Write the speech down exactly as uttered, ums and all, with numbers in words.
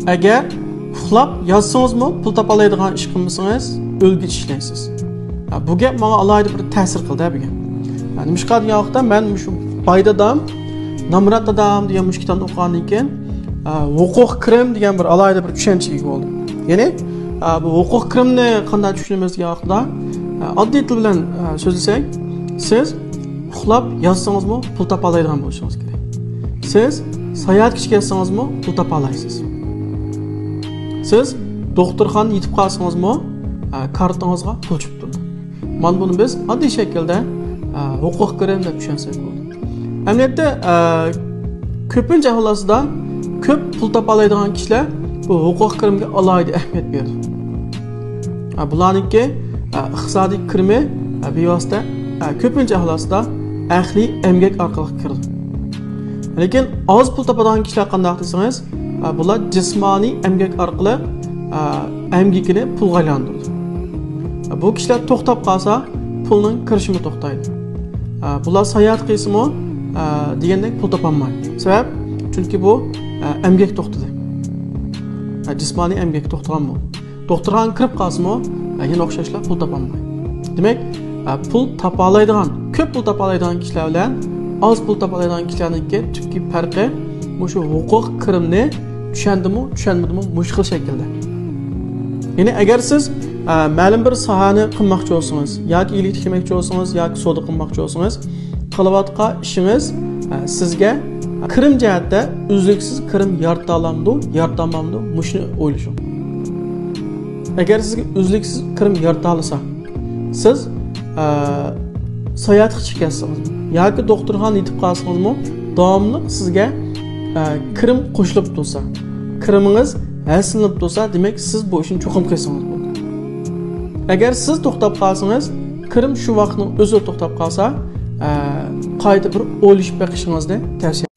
ئەگەر ئۇخلاپ ياتسىڭىزمۇ پۇل تاپالايدىغان ئىش قىلمىسىڭىز، ئۆلگۈچە ئىشلەيسىز. ھە، بۇ گەپ ماڭا ئالاھىدە بىر تەسىر قىلدى بۈگۈن. ھە، نېمىشقا دېگەن ۋاقىتتا مەن مۇشۇ باي دادام، نامرات دادام دېگەن مۇشۇ كىتابنى ئوقۇغاندىن كېيىن، ھە، ھوقۇق كىرىم دېگەن بىر ئالاھىدە بىر چۈشەنچىگە ئىگە بولدۇم. يەنى، ھە، بۇ ھوقۇق كىرىمنى قانداق چۈشىنىمىز دېگەن ۋاقىتتا، ھە، ئاددىي تىل بىلەن، ھە، سۆزلىسەك، سىز ئۇخلاپ ياتسىڭىزمۇ پۇل تاپالايدىغان بولۇشىڭىز كېرەك. سىز ساياھەتكە چىقىپ كەتسىڭىزمۇ پۇل تاپالايسىز. سىز دوختۇرخانىدا يېتىپ قالسىڭىزمۇ، ئە، كارتىڭىزغا پۇل چۈشۈپ تۇرىدۇ. مانا بۇنى بىز ئاددىي شەكىلدە، ئە، ھوقۇق كىرىم دەپ چۈشەنسەك بولىدۇ. ئەمەلىيەتتە، ئە، كۆپىنچە ئەھۋال ئاستىدا كۆپ پۇل تاپالايدىغان كىشىلەر بۇ ھوقۇق كىرىمگە ئالاھىدە ئەھمىيەت بېرىدۇ. ئە، بۇلارنىڭكى، ئە، ئىقتىسادىي كىرىمى، ئە، بىۋاسىتە، ئە، كۆپىنچە ئەھۋال ئاستىدا ئەقلىي ئەمگەك ئارقىلىق كىرىدۇ. لېكىن ئاز پۇل تاپىدىغان كىشىلەر قانداق دېسىڭىز، ئە، بۇلار جىسمانىي ئەمگەك ئارقىلىق، ئە، ئەمگىكىنى پۇلغا ئايلاندۇرىدۇ. ئە، بۇ كىشىلەر توختاپ قالسا، پۇلنىڭ كىرىشىمۇ توختايدۇ. ئە، بۇلار ساياھەت قىلسىمۇ، ئە، دېگەندەك پۇل تاپالمايدۇ. سەۋەب؟ چۈنكى بۇ، ئە، ئەمگەك توختىدى. ئە، جىسمانىي ئەمگەك توختىغان بۇ. دوختۇرخانىغا كىرىپ قالسىمۇ، ئە، يەنە ئوخشاشلا پۇل تاپالمايدۇ. دېمەك، ئە، پۇل تاپالايدىغان، كۆپ پۇل تاپالايدىغان كىشىلەر بىلەن ئاز پۇل تاپالايدىغان كىشىلەرنىڭكى تۈپكى پەرقى مۇشۇ ھوقۇق كىرىمنى چۈشەندىمۇ، چۈشەنمىدىمۇ، مۇشۇ خىل شەكىلدە. يەنى ئەگەر سىز، ئە، مەلۇم بىر ساھەنى قىلماقچى بولسىڭىز، ياكى ئىگىلىك تىكلىمەكچى بولسىڭىز، ياكى سودا قىلماقچى بولسىڭىز، قىلىۋاتقان ئىشىڭىز، ئە، سىزگە كىرىم جەھەتتە ئۈزلۈكسىز كىرىم يارىتالامدۇ، يارىتالمامدۇ، مۇشۇنى ئويلىشىڭ. ئەگەر سىزگە ئۈزلۈكسىز كىرىم يارىتالىسا، سىز، ئە، ساياھەتكە چىقىپ كەتسىڭىز ياكى دوختۇرخانىدا يېتىپ قالسىڭىزمۇ، داۋاملىق سىزگە، ئە، كىرىم قوشۇلۇپ تۇرسا، كىرىمىڭىز ھەسسىلىنىپ تۇرسا، دېمەك، سىز بۇ ئىشنى چوقۇم قىلسىڭىز بولىدۇ. ئەگەر سىز توختاپ قالسىڭىز، كىرىم شۇ ۋاقىتنىڭ ئۆزىدە توختاپ قالسا، ئە، قايتا بىر ئويلىشىپ بېقىشىڭىزنى تەۋسىيە